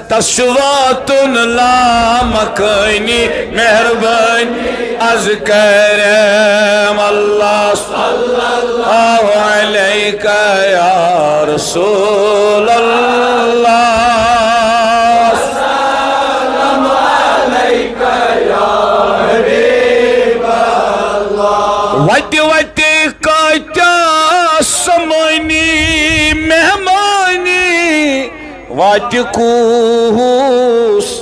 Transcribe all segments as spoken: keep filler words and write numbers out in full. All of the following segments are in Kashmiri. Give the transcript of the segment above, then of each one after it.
تس چھُ واتُن لامکٲنی، مہربٲنی از کرم۔ اللہ صلی اللہ علیک یا رسول اللہ۔ وتہِ وتہِ کاتیٛاہ سمٲنی مہمٲنی، وتہِ کوٗس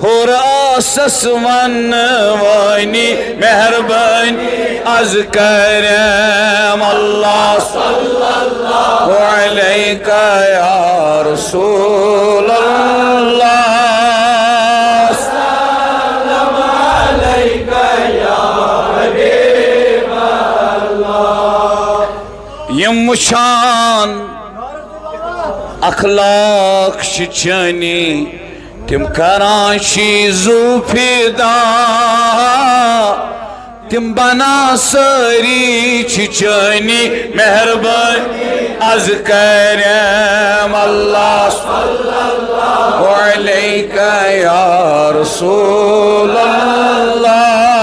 ہور آسس ونوٲنی، مہربٲنی از کرم۔ اللہ صلی اللہ علیک یا رسول اللہ۔ یِم وٕچھان اخلاق چھِ چٲنی، تِم کران چھِ زُو فدا، تِم بنان سٲری چھِ چٲنی، مہربٲنی از کرم۔ اللہ صلی اللہ علیک یا رسول اللہ۔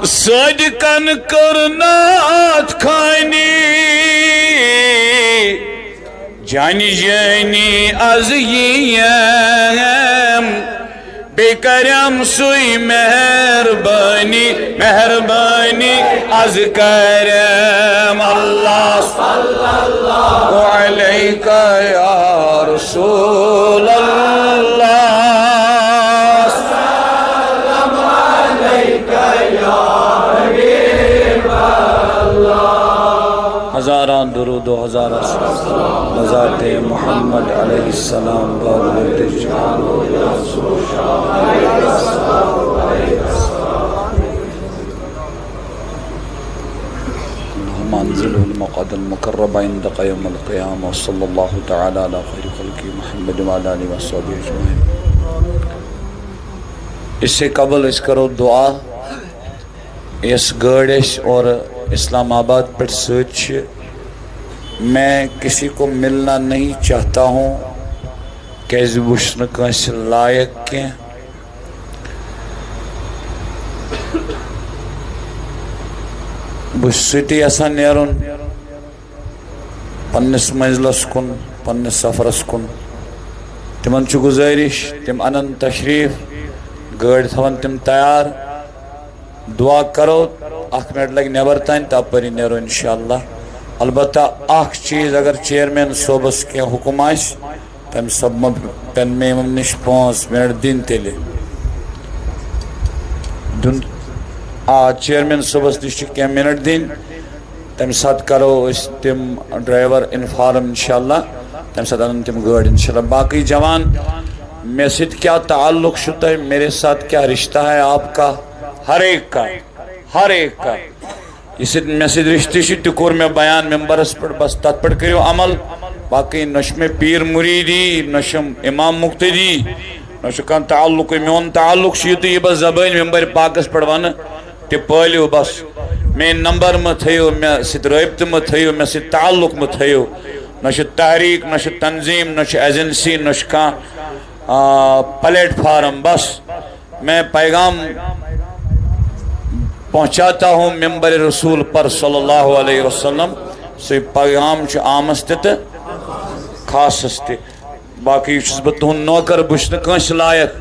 صادقن کٔر نعت خوانی، جانہِ جٲنی از یِیم، بیٚیہِ کرم سُے مہربٲنی، مہربٲنی از کرم۔ اللہ صلی اللہ علیک یا رسول اللہ۔ ہزاران درود و ہزاران سلام بذات محمد علیہ السلام۔ اللهم انزله المقعد المقرب عندك يوم القيامة۔ وصلى الله تعالى على خير خلقه محمد وعلى آله وصحبه أجمعين۔ اس سے قبل أسۍ کرو دعا۔ یۄس گٲڑۍ اَسہِ اورٕ اسلام آباد پٮ۪ٹھ سۭتۍ چھِ، میں کسی کو ملنا نہیں چاہتا ہوں، کیازِ بہٕ چھُس نہٕ کٲنٛسہِ لایق کینٛہہ۔ بہٕ چھُس سۭتی یژھان نیرُن پننِس منزلس کُن، پننِس سفرس کُن۔ تِمن چھُ گُزٲرِش، تِم انن تشریف، گٲڑۍ تھاون تِم تیار۔ دعا کرو، اکھ منٹ لگہِ نٮ۪بر تام، تہٕ اپٲری نیرو انشاءاللہ۔ البتہ اکھ چیز، اگر چیئرمین صٲبس کینٛہہ حکم آسہِ، تمہِ سببہٕ پٮ۪ن مےٚ یِمن نِش پانٛژھ منٹ دِنۍ تیٚلہِ۔ دیُن، آ، چیئرمین صٲبس نِش چھِ کینٛہہ منٹ دِنۍ، تمہِ ساتہٕ کرو أسۍ تِم ڈرائیور انفارم انشاءاللہ، تمہِ ساتہٕ انن تِم گٲڑۍ انشاءاللہ۔ باقی جوان، مےٚ سۭتۍ کیٛاہ تعلق چھُ تۄہہِ، میرے ساتھ کیا رشتہ ہے آپ کا؟ ہر ایک کا، ہر ایک کا۔ یُس سۭتۍ مےٚ سۭتۍ رشتہٕ چھُ، تہِ کوٚر مےٚ بیان ممبرس پٮ۪ٹھ، بس تتھ پٮ۪ٹھ کٔرِو عمل۔ باقی نہ چھُ مےٚ پیٖر مُریٖدی، نہ چھُم امام مقتدی، نہ چھُ کانٛہہ تعلقٕے۔ میون تعلق چھُ یُتُے، یہِ بس زبٲنۍ ممبر پاکس پٮ۪ٹھ ونہٕ، تہِ پٲلِو بس۔ میٲنۍ نمبر مہ تھٲیِو، مےٚ سۭتۍ رٲبطہٕ مہ تھٲیِو، مےٚ سۭتۍ تعلق مہ تھٲیِو۔ نہ چھُ تحریک، نہ چھُ تنظیم، نہ چھُ ایجنسی، نہ چھُ کانٛہہ، آ، پلیٹ فارم۔ بس میں پیغام پہنچاتا ہوں ممبر رسول پر صلی اللہ علیہ وسلم۔ سُے پیغام چھُ عامس تہِ تہٕ خاصس تہِ۔ باقی چھُس بہٕ تُہُنٛد نوکر، بہٕ چھُس نہٕ کٲنٛسہِ لایق،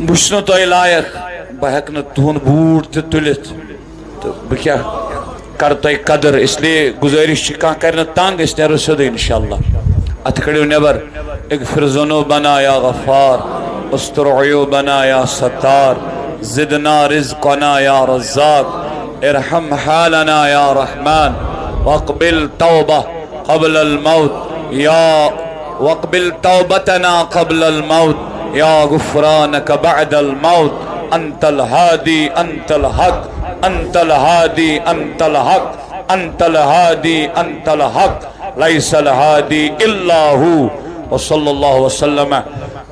بہٕ چھُس نہٕ تۄہہِ لایق، بہٕ ہٮ۪کہٕ نہٕ تُہُنٛد بوٗٹھ تہِ تُلِتھ۔ تہٕ بہٕ کیٛاہ کرٕ تۄہہِ قدر، اس لیے گُزٲرِش چھِ، کانٛہہ کرِ نہٕ تنگ، أسۍ نیرو سیوٚدُے انشاءاللہ۔ اتھ کٔڑِو نٮ۪بر۔ اغفر ذنوبنا یا غفار، استر عیوبنا یا ستار، زدنا رزقنا یا رزاق، ارحم حالنا یا رحمان، واقبل توبہ قبل الموت یا، واقبل توبتنا قبل الموت یا غفرانک بعد الموت۔ انت الہادی انت الحق، انت الہادی انت الحق، انت الہادی انت الحق، لیس الہادی الا ہو۔ وصلی اللہ وسلم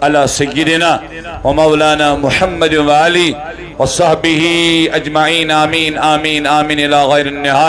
علی سیدنا و مولانا محمد و علی وصحبه أجمعين، آمين، آمين، آمين، إلى غير النهاية.